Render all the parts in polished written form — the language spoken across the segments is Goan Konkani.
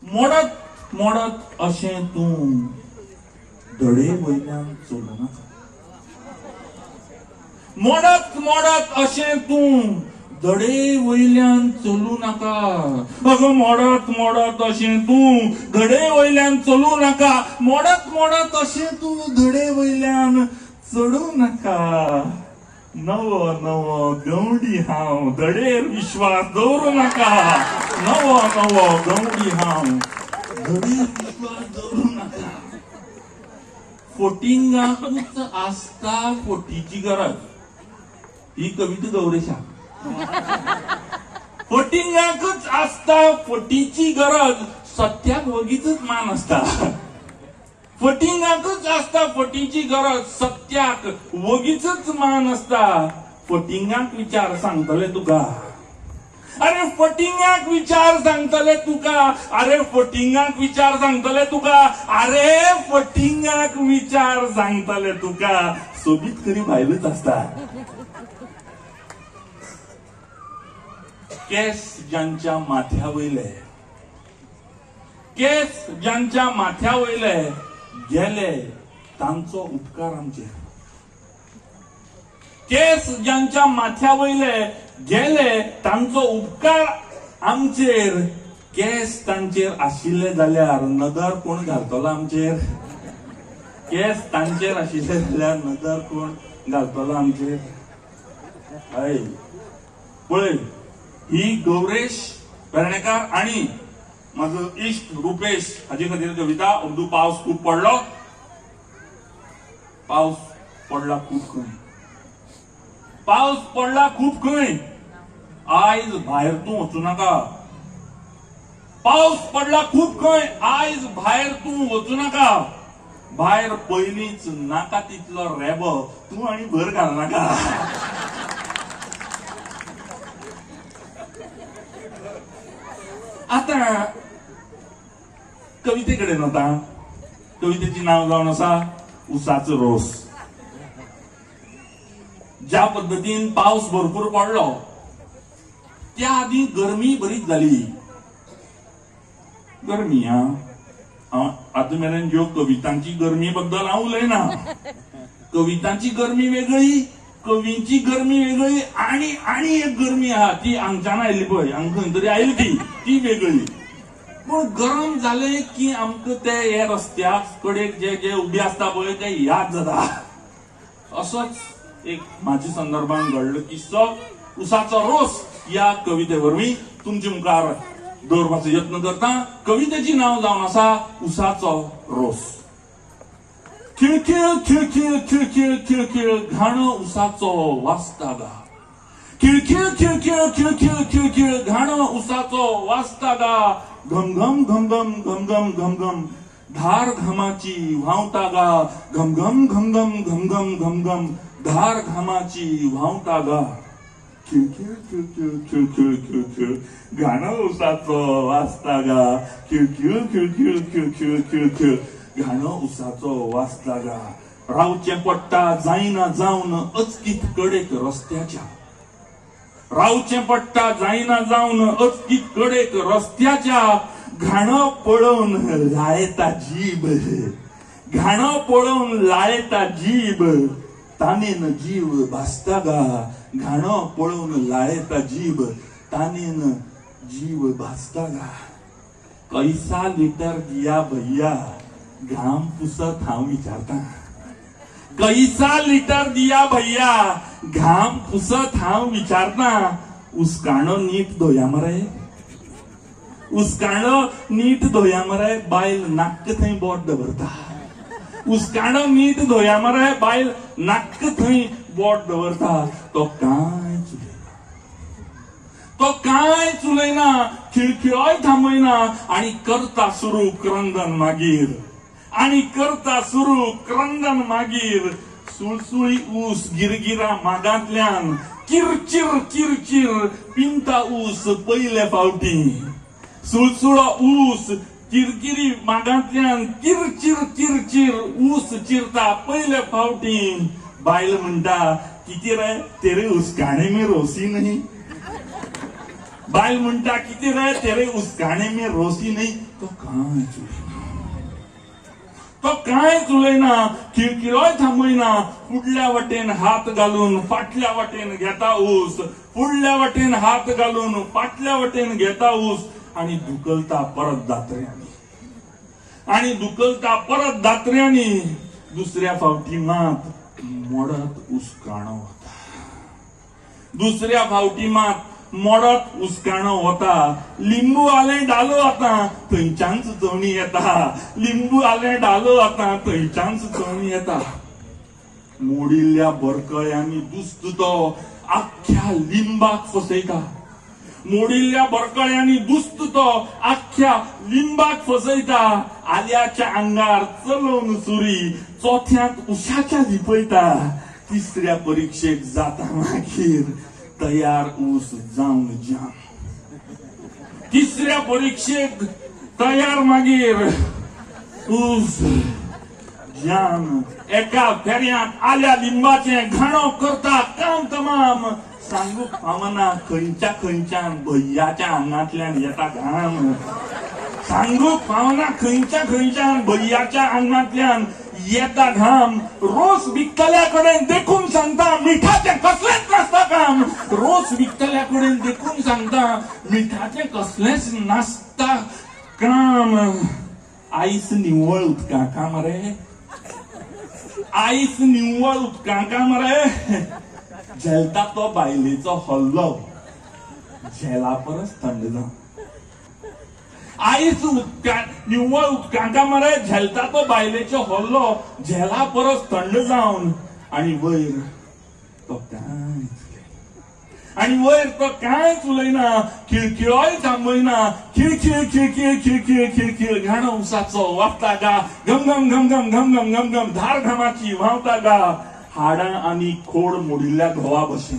मोडत मोडत अशें तूं धडे वयल्यान चलूं नाका. मोडत मोडत अशें तूं धडे वयल्यान चलूं नाका. अगो मोडत मोडत अशें तूं धडे वयल्यान चलूं नाका. मोडत मोडत अशें तूं धडे वयल्यान चडूं नाका. नवो नवो गवंडी हांव धडेर विश्वास दवरूं नाका. नवो नवो गवंडी हांव धडेर विश्वास दवरूं नाका. फोटिंगाकूच आसता फोटीची गरज. ही कविता गौरेशा. फटिंगाकूच आसता फटीची गरज, सत्याक वगीच मान आसता. फटिंगाकूच आसता फटीची गरज, सत्याक वगीच मान आसता. फटिंगाक विचार सांगतले तुका, अरे फटिंगाक विचार सांगतले तुका, अरे फटिंगाक विचार सांगतले तुका, अरे फटिंगाक विचार सांगतले तुका. सोबीत खरी भायलूच आसता. केस ज्यांच्या माथ्या वयले, केस ज्यांच्या माथ्या वयले गेले तांचो उपकार आमचेर. केस ज्यांच्या माथ्या वयले गेले तांचो उपकार आमचेर. केस तांचेर आशिल्ले जाल्यार नदर कोण घालतलो आमचेर? केस तांचेर आशिल्ले जाल्यार नदर कोण घालतलो आमचेर? हय पळय, ही गौरेश वेर्णेकार आनी म्हाजो इश्ट रुपेश हाजे खातीर कविता. अंदू पावस खूब पडलो, पावस पडला खूब खंय, पावस पडला खूब खंय, आयज भायर तूं वचूं नाका. पावस पडला खूब खंय, आयज भायर तूं वचूं नाका. भायर पयलींच नाका तितलो रेबो तूं आनी भर घालनाका. आतां कविते कडेन वता. कवितेची नांव जावन आसा उसाचो रोस. ज्या पद्दतीन पावस भरपूर पडलो त्या आदीं गरमी बरीच जाली. गरमी हांव आतां मेरेन ज्यो कवितांची गरमी बद्दल हांव उलयना. कवितांची गरमी वेगळी, कवींची गरमी वेगळी, आनी आनी एक गरमी आहा ती हांगच्यान आयली पळय, हांगा खंय तरी आयली ती, ती वेगळी. पूण गरम जालें की आमकां ते हे रस्त्या कडेक जे जे उबे आसता पळय ते याद जाता. असोच एक म्हाज्या संदर्भान घडलो किस्सो उसाचो रोस ह्या कविते वरवीं तुमचे मुखार दवरपाचो यत्न करता. कवितेची नांव जावन आसा उसाचो रोस. खिळखिळ खिळखिळ खिळखिळ खिळखिळ घाणो उसाचो वाजता गा. खिळखिळ खिळखिळ खिळखिळ खिळखिळ घाणो उसाचो वाजता गा. घमघम घमघम घमघम घमघम धार घामाची व्हांवता गा. घमघम घमघम घमघम घमघम धार घामाची व्हांवता गा. खिळखिळ खिळखिळ खिळखिळ खिळखिळ घाणो उसाचो वाजता गा. खिळखिळ खिळखिळ खिळखिळ खिळखिळ घाणो उसाचो वाजता गा. रावचें पडटा जायना जावन अचकीत कडेक रस्त्याच्या. रावचें पडटा जायना जावन अचकीत कडेक रस्त्याच्या. घाणो पळोवन लायता जीब, घाणो पळोवन लायता जीब, तानेन जीव भासता गा. घाणो पळोवन लायता जीब, तानेन जीव भासता गा. कैसा लिटर दिया भैया घाम पुसत हांव विचारता. कैसा लिटर दिया भैया घाम पुसत हांव विचारता. उसकाणो नीट धोया मरे, उसकाणो नीट धोया मरे, बायल नाक्क थंय बोट दवरता. उसकाणो नीट धोया मरे, बायल नाक्क थंय बोट दवरता. तो कांयच उलयना, तो कांयच उलयना, खिळखिळोय थांबयना आनी करता सुरू क्रंदन मागीर, आनी करता सुरू क्रंदन मागीर. सुळसुळी ऊस गिरगिरा मागांतल्यान किरचिर किरचिर पिंता ऊस पयले फावटी. सुळसुळो ऊस किरकिरी मागांतल्यान किरचिर किरचिर ऊस चिरता पयले फावटी. बायल म्हणटा कितें रे तेरे उसकाणे में रोसी नहीं. बायल म्हणटा कितें रे तेरे उसकाणे में रोसी नाही. तो कांयच उलयना, तो कांयच उलयना, खिळखिळोय थांबयना. फुडल्या वाटेन हात घालून फाटल्या वाटेन घेता ऊस, फुडल्या वाटेन हात घालून फाटल्या वाटेन घेता ऊस आनी दुखलता परत दात्र्यांनी, आनी दुखलता परत दात्र्यांनी. दुसऱ्या फावटी मात मोडत उसकाणो वता, दुसऱ्या फावटी मात मोडत उसकाणो वता. लिंबू आलें डालो आतां थंयच्यान सुचोवणी येता, लिंबू आलें डालो आतां थंयच्यान सुचोवणी येता. मोडिल्ल्या बरकळ्यांनी दुस्त तो आख्ख्या लिंबाक फसयता, मोडिल्ल्या बरकळ्यांनी दुस्त तो आख्ख्या लिंबाक फसयता. आल्याच्या आंगार चलोवन सुरी चोथ्यांत उशाच्या लिपयता. तिसऱ्या परिक्षेक जाता मागीर तयार ऊस जावन जाम. तिसऱ्या परिक्षेक तयार मागीर ऊस जाम. एका फेऱ्यांत आल्या लिंबाचें घाणो करता काम तमाम. सांगूक फावना खंयच्या खंयच्यान भैयाच्या आंगांतल्यान येता घाम. सांगूक फावना खंयच्या खंयच्यान भैयाच्या आंगांतल्यान येता घाम. रोस विकतल्या कडेन देखून सांगता मिठाचें कसलेंच नासता काम. रोस विकतल्या कडेन देखून सांगता मिठाचें कसलेंच नासता काम. आयस निवळ उदका काम रे, आयस निवळ उदका काम रे. झेलता तो बायलेचो हल्लो झेला परस थंड जावन. आयस उदका निवळ उदकांका मरे झेलता तो बायलेचो हल्लो झेला परस थंड जावन. आनी वयर तो कांयच उलयना, आनी वयर तो कांयच उलयना, खिळखिळोय थांबयना. खिळखिळ खिळखिळ खिळखिळ खिळखिळ घाणो उसाचो वागता गा, घम घम घम घम घम घम घम घम धार घामाची व्हांवता गा. हाडां आनी खोड मोडिल्ल्या घोवा भशेन,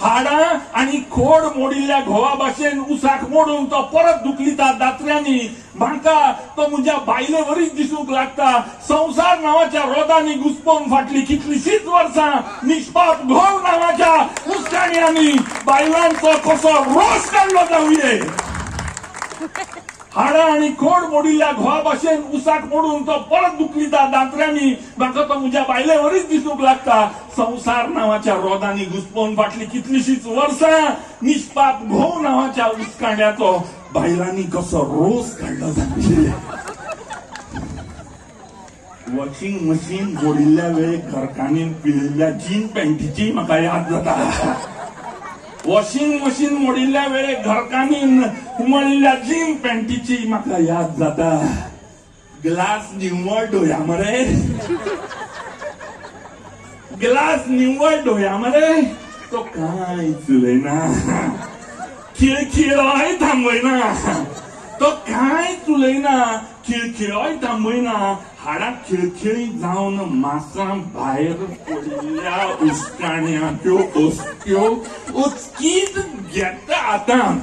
हाडां आनी खोड मोडिल्ल्या घोवा भशेन उसाक मोडून तो परत दुखलिता दात्र्यांनी. म्हाका तो म्हज्या बायले वरीच दिसूंक लागता. संवसार नांवाच्या रोदांनी घुसपोवन फाटली कितलीशीच वर्सां निष्पाप घोव नांवाच्या उसकाण्यांनी बायलांचो कसो रोस काडलो जावये. हाडां आनी खोड मोडिल्ल्या घोवा भशेन उसाक मोडून तो परत दुखलिता दात्र्यांनी. म्हाका तो म्हज्या बायले वरीच दिसूंक लागता. संवसार नांवाच्या रोदांनी घुसपोवन फाटली कितलीशीच वर्सां निष्पाप घोव नांवाच्या उसकाण्याचो बायलांनी कसो रोस काडलो जावये. वॉशिंग मशीन मोडिल्ल्या वेळेक घरकान्नीन पिळिल्ल्या जीन पॅन्टीची म्हाका याद जाता. वॉशिंग मशीन मोडिल्ल्या वेळेक घरकान्नीन उमळिल्ल्या जीन पॅन्टीची म्हाका याद जाता. ग्लास निव्वळ डोया मरे, ग्लास निव्वळ डोया मरे. तो कांयच उलयना, खिळखिळोय थांबयना. तो कांयच उलयना, खिळखिळोय थांबयना. हाडां खिळखिळी जावन मासां भायर पडिल्ल्या उसकाण्याच्यो अस्त्यो उचकीत घेता आतां.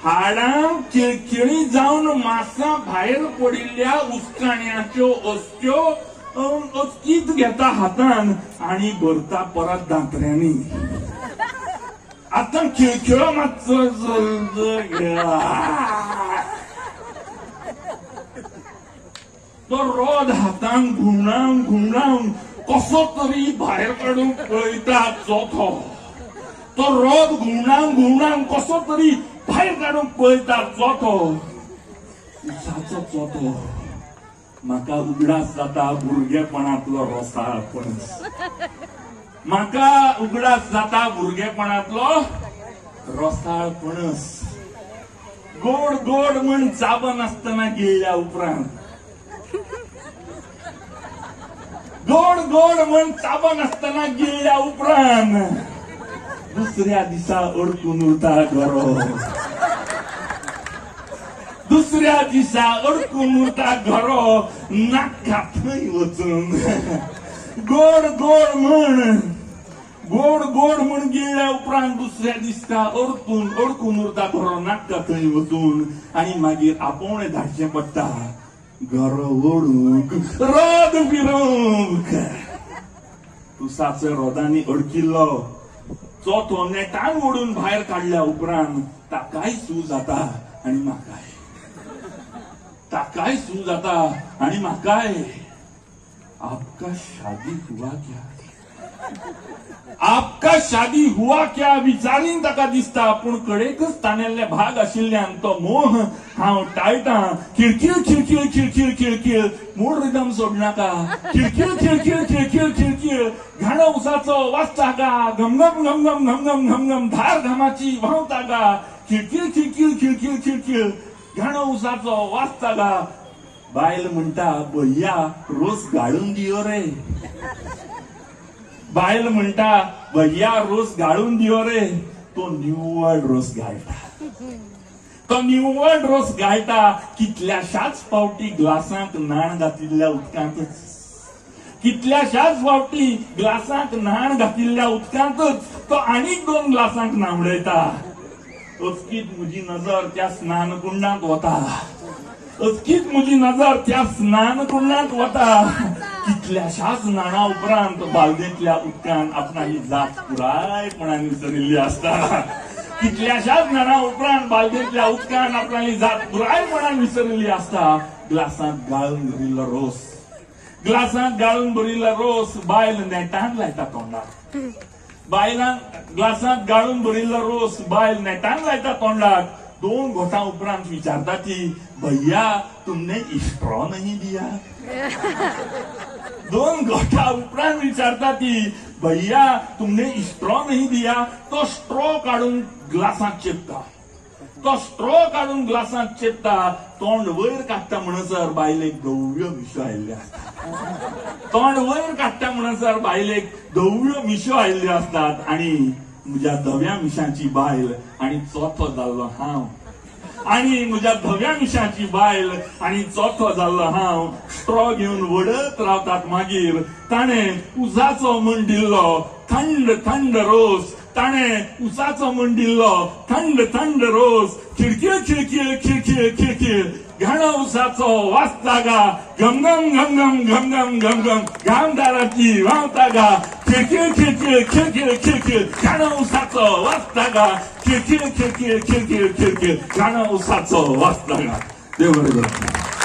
हाडां खिळखिळी जावन मासां भायर पडिल्ल्या उसकाण्याच्यो अस्त्यो अचकीत घेता हातान आनी भरता परत दांतऱ्यांनी. आतां खिळखिळो मातसो तो रोद हातान घुंवडावन घुंवडावन कसो तरी भायर काडूंक पळयता चोथो. तो रोद घुंवडावन घुंवडावन कसो तरी भायर काडूंक पळयता चोथो. उसाचो चोथो. म्हाका उगडास जाता भुरगेपणांतलो रोसाळ पणस. म्हाका उगडास जाता भुरगेपणांतलो रोसाळ पणस. गोड गोड म्हण चाबनासतना गिळ्ळ्या उपरांत, गोड गोड म्हण चाबनासतना गिळ्ळ्या उपरांत दुसऱ्या दिसा अडकून उरता घरो. दुसऱ्या दिसा अडकून उरता घरो नाका थंय वचून. गोड गोड म्हण गोड गोड म्हण गिळ्ळ्या उपरांत दुसऱ्या दिसा अडकून अडकून उरता घरो नाका थंय वचून. आनी मागीर आपोवणें धाडचें पडटा घरो ओडूंक, रोद फिरोवंक. उसाचो रोदांनी अडकिल्लो चोथो नेटान ओडून भायर काडल्या उपरांत ताकाय सू जाता आनी म्हाकाय, ताकाय सू जाता आनी म्हाकाय. आपका शादी हुआ क्या, आपका शादी हुआ क्या विचारीन ताका दिसता, पूण कडेकच ताणेल्ले भाग आशिल्ल्यान तो मोह हांव टाळटां. खिळखिळ खिळखिळ खिळखिळ खिळखिळ, मूळ रिदम सोडनाका. खिळखिळ खिळखिळ खिळखिळ खिळखिळ, घाणो उसाचो वाजता गा, घमघम घमघम घमघम घमघम, धार घामाची व्हांवता गा. खिळखिळ खिळखिळ खिळखिळ खिळखिळ, घाणो उसाचो वाजता गा. बायल म्हणटा, भैया रोस गाळून दियो रे. बायल म्हणटा, भैया रोस गाळून दियो रे. तो निव्वळ रोस गाळटा, तो निव्वळ रोस गाळटा. कितल्याशाच फावटी ग्लासांत न्हाण घातिल्ल्या उदकांतच, कितल्याशाच फावटी ग्लासांत न्हाण घातिल्ल्या उदकांतच तो आनीक 2 ग्लासांक न्हावडयता. अचकीत म्हजी नजर त्या स्नानकुंडांत वता, अचकीत म्हजी नजर त्या स्नानकुंडांत वता. कितल्याशाच न्हाणा उपरांत बालदेंतल्या उदकान आपणाली जात पुरायपणान विसरिल्ली आसता. कितल्याशाच न्हाणा उपरांत बालदेंतल्या उदकान आपणाली जात पुरायपणान विसरिल्ली आसता. ग्लासांत गाळून भरिल्लो रोस, ग्लासांत गाळून भरिल्लो रोस बायल नेटान लायता तोंडाक. बायलान ग्लासांत गाळून भरिल्लो रोस बायल नेटान लायता तोंडाक. 2 घोटां उपरांत विचारता ती, भैया तुमने स्ट्रॉ नहीं दिया. 2 घोटां उपरांत विचारता ती, भैया तुमने स्ट्रॉ नहीं दिया. तो स्ट्रॉ काडून ग्लासांत चेपता, तो स्ट्रॉ काडून ग्लासांत चेपता. तोंड वयर काडटा म्हणसर बायलेक धव्यो मिशो आयिल्ल्यो आसतात. तोंड वयर काडटा म्हणसर बायलेक धव्यो मिशो आयिल्ल्यो आसतात. आनी म्हज्या धव्या मिशांची बायल आनी चोथो जाल्लो हांव, आनी म्हज्या धव्या मिशांची बायल आनी चोथो जाल्लो हांव स्ट्रॉ घेवन वडत रावतात. मागीर ताणें उसाचो म्हण दिल्लो थंड थंड रोस, ताणें उसाचो म्हण दिल्लो थंड थंड रोस. खिळखिळ खिळखिळ खिळखिळ खिळखिळ, घाणो उसाचो वाजता गा, घमघम घमघम घमघम घमघम, घामदाराची व्हांवता गा. खिळखिळ खिळखिळ खिळखिळ खिळखिळ, घाणो उसाचो वाजता गा. खिळखिळ खिळखिळ खिळखिळ खिळखिळ, घाणो उसाचो वाजता गा. देव बरें करूं.